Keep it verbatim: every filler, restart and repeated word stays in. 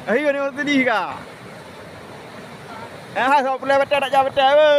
Ayo ni sedih ka. Eh, ha, sok pulai betul tak jawab betul apa?